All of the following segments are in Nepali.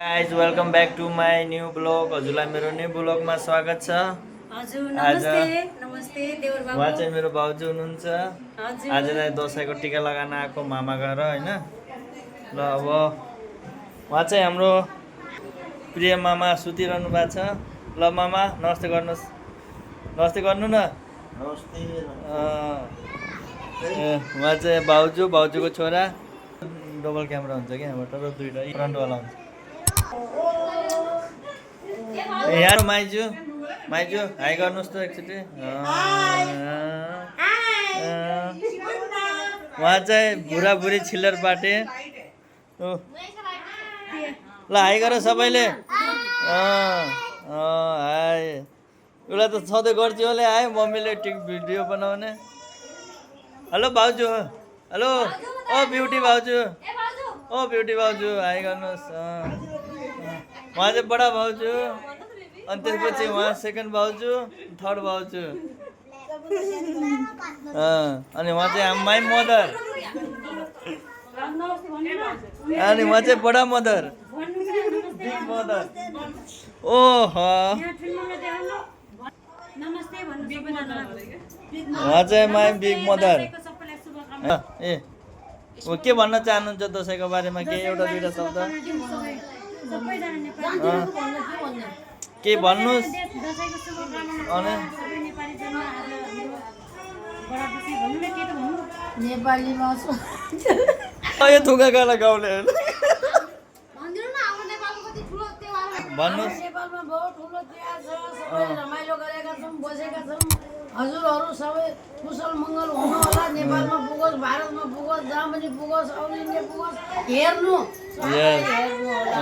Guys welcome back to my new vlog. हजुरलाई मेरो न्यू ब्लगमा स्वागत छ। हजुर आज नमस्ते नमस्ते देवर बाबु। उहाँ चाहिँ मेरो भाउजू हुनुहुन्छ। हजुर आज चाहिँ दसैँको टिका लगान आएको मामा घर होइन। ल अब उहाँ चाहिँ हाम्रो प्रिय मामा सुतिरहनु भएको छ। ल मामा नमस्ते गर्नुहोस्, नमस्ते गर्नु न। नमस्ते। उहाँ चाहिँ भाउजूको छोरा। डबल क्यामेरा हुन्छ कि यहाँबाट र दुईवटा फ्रन्टवाला हुन्छ। यहाँ माइजू हाई गर्नुहोस् त एकचोटि। उहाँ चाहिँ बुढाबुढी छिल्लर पाटे। ल हाई गर सबैले। हाई उसलाई त सधैँ गर्थ्यो होला। हाई मम्मीले भिडियो बनाउने। हेलो भाउजू, हेलो ओ ब्युटी भाउजू, ओ ब्युटी भाउजू हाई गर्नुहोस्। उहाँ चाहिँ बडा भाउजू, अनि त्यसपछि उहाँ सेकेन्ड भाउजू, थर्ड भाउजू, अनि उहाँ चाहिँ माई मदर, अनि उहाँ चाहिँ बडा मदर, बिग मदर। ओहो उहाँ चाहिँ माई बिग मदर। ए के भन्न चाहनुहुन्छ दसैँको बारेमा? के एउटा दुईवटा शब्द के भन्नुहोस्। अनि नेपालीमा यो थुका गाला गाउँले भन्नुहोस्। नेपालमा बहुत ठुलो तिहार छ। सबै रमाइलो गरेका छौँ, बसेका छौँ। हजुरहरू सबै कुशल मङ्गल हुनु होला। नेपालमा पुगोस्, भारतमा पुगोस्, जहाँ पनि पुगोस्, अल इन्डिया पुगोस्, हेर्नु हेर्नु होला।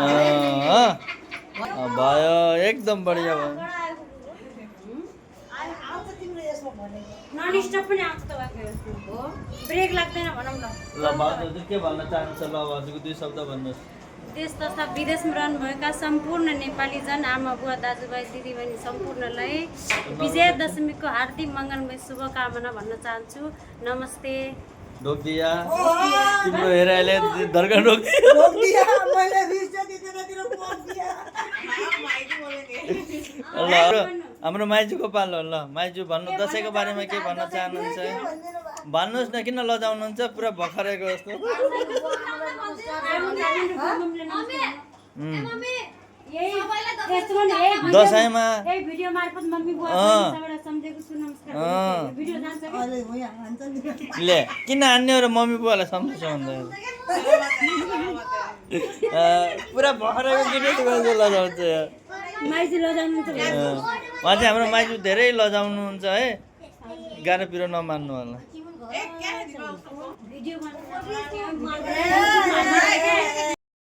भयो एकदम बढिया भयो। ननस्टप पनि आउँछ तपाईँको हो, ब्रेक लाग्दैन भनौँ न। ल भाउजू के भन्न चाहनुहुन्छ? ल भाउजूको दुई शब्द भन्नुहोस्। देश तथा विदेशमा रहनुभएका सम्पूर्ण नेपालीजन, आमा बुवा दाजुभाइ दिदीबहिनी सम्पूर्णलाई विजयादशमीको हार्दिक मङ्गलमय शुभकामना भन्न चाहन्छु। नमस्ते। ढोकिया तिम्रो हेराइले धर्का ढोकिया। ल हाम्रो माइजूको पालो। ल माइजू भन्नु, दसैँको बारेमा के भन्न चाहनुहुन्छ? भन्नुहोस् न, किन लजाउनुहुन्छ? पुरा भखरेको जस्तो। दसैँमा ले किन हान्ने हो र मम्मी बुवालाई सम्झिन्छ भन्दा पुरा भखरेको केटी लजाउँछ। उहाँ चाहिँ हाम्रो माइजू धेरै लजाउनुहुन्छ है, गाह्रो पिरो नमान्नु होला।